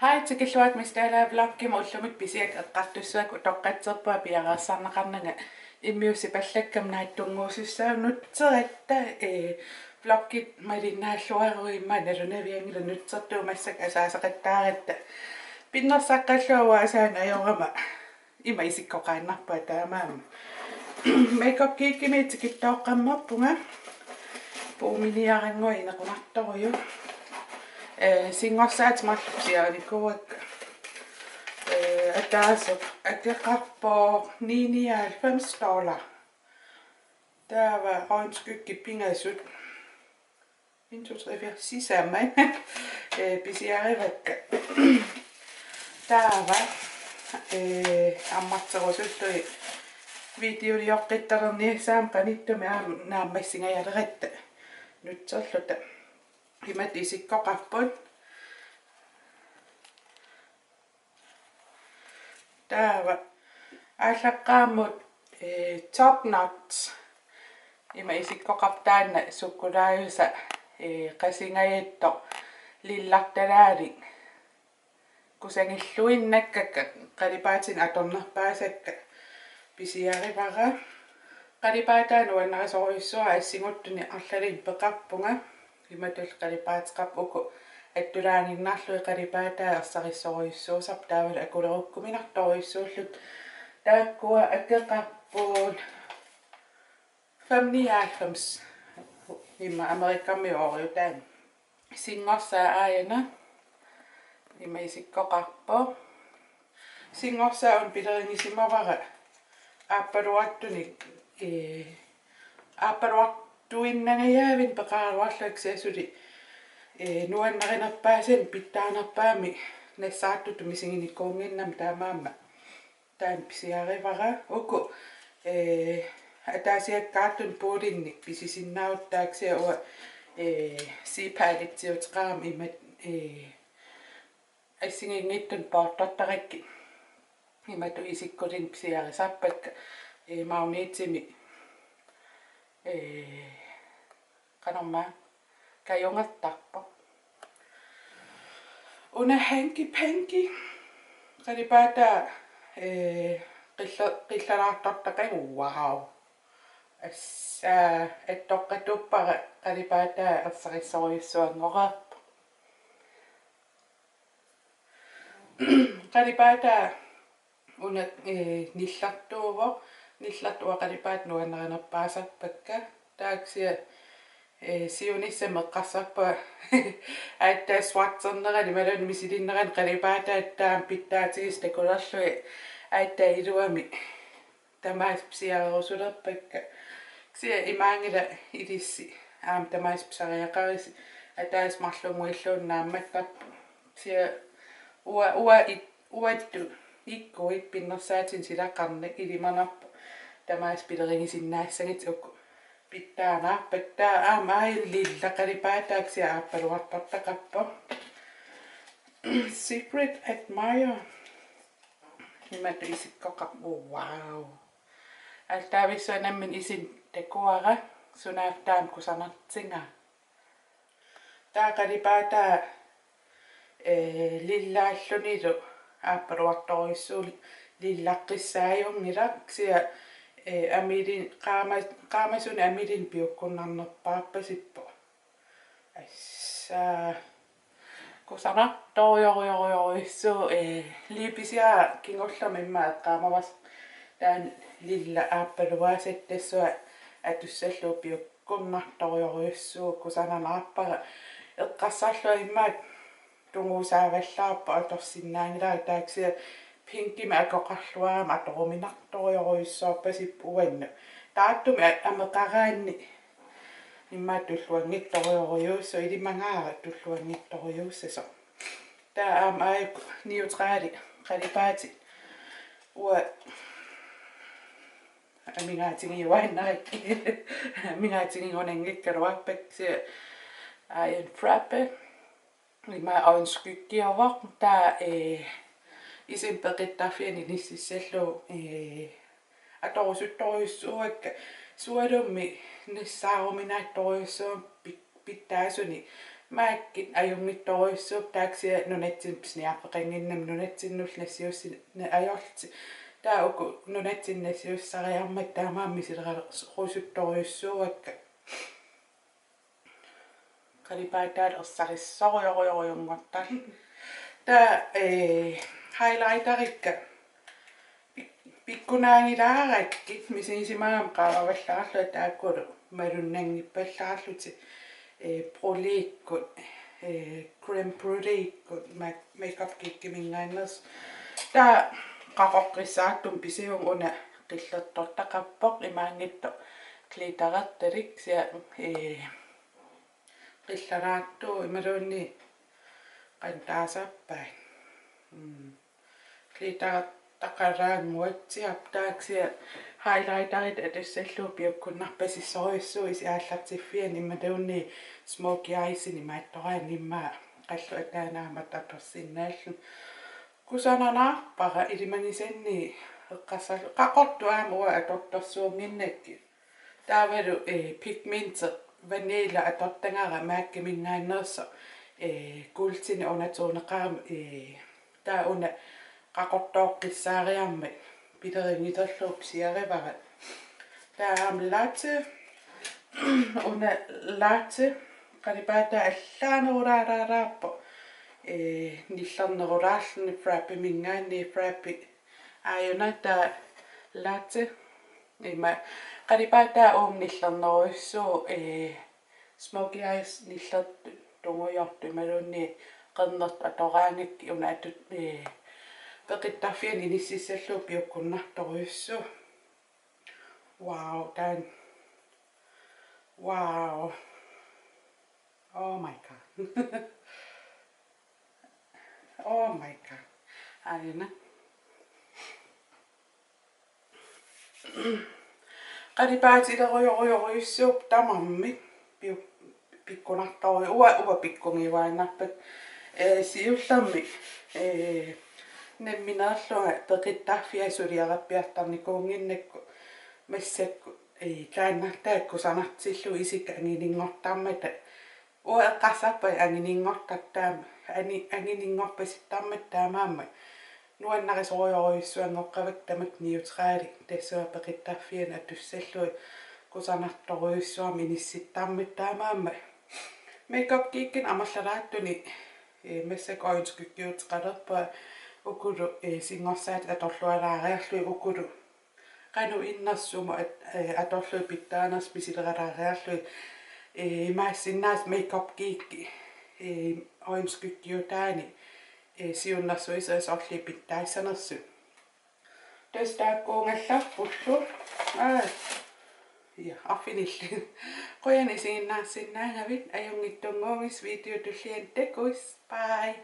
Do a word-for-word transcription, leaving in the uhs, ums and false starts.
Hej, tikilluarit Miss Dalager vlogimut. Ullumi pisiakka eqqartussavakka, utoqqatserpunga piareersarneqarnanga immiussipallakkama naatsunnguusussaavoq. Nutseratta, ee, vlogit malinnaalluaruit immaqa nalunavianngilaq, nutsertuut massakkut asaasaqattaaratta. Pinnersaqqallunga asaanngorama ima isikkoqaannarpunga taamaammat. Makeup Geekimi tikittooqqammerpunga. Puuminiarannguaq inequnartorujuk. Ee, singorsaatit marluk pisiarinikuuakka. Ee, ataaseq akeqarpoq ni nioghalvfems dollar. Taava øjenskyggit pingasut. En, to, tre, fire, sisamat. Ee, pisiarivakka. Taava, ee, ammarterusullugit videolioqqittalerniassammata qanittumi aamma naammassingajaleratta nutserluta. Imatut isikkoqarput. Taava aallaqqaammut, ee, Top Notch. Ima isikkoqarpoq, taanna sukkulaajusaq, ee, qasingajattoq lillartalaalik. Kusanngilluinnakkakka qalipaatinik atornerpaasakka pisiarivara. Qalipaataa nuannarisorujussuara, assinguttunik arlalinnik peqarpunga. Imatut qalipaateqarpoq, uku attulaaginnarlugit qalipaataa ersarissorujussuusarput, taavalu akulerukkuminartorujussuullutik. Taakkua akeqarput fem nioghalvfems, immaqa Amerikami ooriutaani. Singorsaat aajuna ima isikkoqarpoq. Singorsaat una pilerigisimavara aappaluartunik, ee, aappaluartuinnangajaavinik peqaraluarlunga, kisianni suli, ee, nuannarinerpaasanik pitsaanerpaamik nassaartutut misiginikuunnginnama, taamaammat taanna pisiarivara. Uku, ee, ataasiakkaartunik puulinnik pisisinnaavatit, taava kisianni uanga, ee, Z-Paletteuteqarama imatut, ee, assigiinngitsunik poortortarakkit imatut isikkulimmik pisiarisarpakka, ee, Magnetimik, ee, qanormaa, kajungertarpoq. Una Hanky Panky qalipaataa, ee, qilla-, qillalaartortaqaanga, wow. Assa, attoqqatuppara qalipaataa ersarissorujussuanngoreerpoq. Qalipaataa una, ee, nillertuuvoq, nillertuuvoq, qalipaataa nuannarinerpaasarpakka. Taava kisianni, ee, siunissami eqqarsarpunga aatsaat swatchernerani imaluunniit misilinnerani qalipaataa taama pitsaatigisoq takulerlugit aatsaat iluamik tamaasa pisiarerusulerpakka. Kisianni imaanngilaq ilissi aamma tamaasa pisariaqarisi, ataaseq marlunnguilluunniit naammattarpoq. Kisianni ua-, ua-, it-, uattut ikkuit pinnersaatinik silaqarneq ilimanarpoq, tamaasa pilerigisinnaassagakkit. Uku pitsaanaarpakka. Taava aamma aajuna lilla qalipaataa, kisianni aappaluartortaqarpoq. Secret Admirer. Imatut isikkoqarpoq, wow. Aallaavissua nammineq isinnik takuara, sunaaffa taama kusanartigaa. Taava qalipaataa, ee, lillaallunilu aappaluartorujussuuvoq, lillaqqissaajunngilaq, kisianni, ee, amilin-, qaama-, qaamasunik amilinnut piukkunnarnerpaarpasippoq. Assa. Kusanartorujorujorujussuuvoq, ee, liipisiara kingullermi immaqa eqqaamavara, taanna lilla aappaluaasat tassunga atussallugu piukkunnartorujorujussuuvoq, kusanarpara. Eqqarsarlunga immaqa tunguusaavallaarpoq, atorsinnaanngilara, taava kisianni pinkimik akoqarluarama atoruminartorujorujussuarpasippoq uannut. Taartumik a-, ameqaraanni immaqa tulluanngitsorujorujussuuvoq, ilimagaara tulluanngitsorujussuusoq. Taava aamma aajuku neutrali qalipaatit. Uanga amigaatigiuaannarakkit. Kisianni aajuna Frappe. Ima øjenskyggiuvoq, taava, ee, isinnik peqittarfiani inississallugu, ee, atorusuttorujussuuakka, sualummik nassaaruminaatsorujussuummata pit-, pitsaasunik MAC-it ajunngitsorujussuupput, taava kisianni nunatsinni pisiniarfeqannginnami nunatsinnullu nassiussineq ajorlutik. Taava uku nunatsinnut nassiussisariarmata taamaammat misilerusuttorujussuuakka. Qalipaataat ersarissorujorujorujunngortarput. Taava, ee, highlighterikka pik-, pikkunaanngilaarakkit misigisimagama qaavavallaarlunga taakkulu malunnanngippallaarlutik, ee, Bruleekkut, ee, Crème Bruleekkut, Ma-, Makeup Geekiminngaanneersut. Taava qaqoqqissaartumik pisivunga, una qillertortaqarpoq, imaanngitsoq glitterertalik, kisianni, ee, qillaraartuuvoq imaluunniit qanoq taasarpaat. Mm. Glittertaqaraannguatsiarpoq, taava kisianni highlighterit atussallugu piukkunnarpasissorujussuuvoq isi aallartiffiani imaluunniit smokey eyesini imaattoraanni, immaqa qallut ataanut aamma atorsinnaalluni. Kusanarpara ilimagisannik eqqarsarlugu, qaqortoq aamma uanga atortorsuunnginnakkit. Taavalu, ee, pigmenti Vanilla atortagara MAC-iminngaanneersoq, ee, kuultinik undertoneqarami, ee, taava una qaqortooqqissaariarmat pilerinngilerlugu pisiarivara. Taava aamma Latte, una Latte, qalipaataa allaanerulaaraaraarpoq, ee, nillernerulaarluni Frappeminngaanniit, Frappi aajuna. Taava Latte, ima, qalipaataa uunga nillernerujussuuvoq, ee, smokey eyes nillertut tungujortut imaluunniit qernertut atoraangakkit, una atut, ee, peqittarfiani inississallugu piukkunnartorujussuuvoq. Wow, taanna. Wow. Oh my God. Oh my God. Aajuna. Qalipaatilerujorujorujussuupput tamarmik piu-, pikkunartorujuk, uanga, uanga pikkugiuaannarpara. Ee, siullermik, ee, nammineerlunga peqittarfia suliarerpiartarnikuunnginnakku massakkut, ee, kaannartaat kusanartillugu isikka angininngortarmata. Uanga eqqarsarpunga angininngortartut taama, ani-, angininngorpasittarmata taamaammat. Nuannarisorujorujussuanngoqqavakka tamakku neutrali, tassunga peqittarfiani atussallugit kusanartorujussuarmik inissittarmata taamaammat. Makeup Geekimi amerlalaartunik, ee, massakkut øjenskyggiuteqalerpunga ukulu, ee, singorsaatit atorlualaariarlugit ukulu qanoq innersut at-, ee, atorlugit pitsaanersut misileralaariarlugit, ee, imaassinnaavoq Makeup Geeki, ee, øjenskyggiutaani, ee, siunnersuisui sorliit pitsaassanersut. Tassa taakkuugallarpullu. Aa. Ja, arfinillit. Qujanaq isiginnaarsinnaagavit, ajunngitsunnguugisi video tulliani takuss. Bye.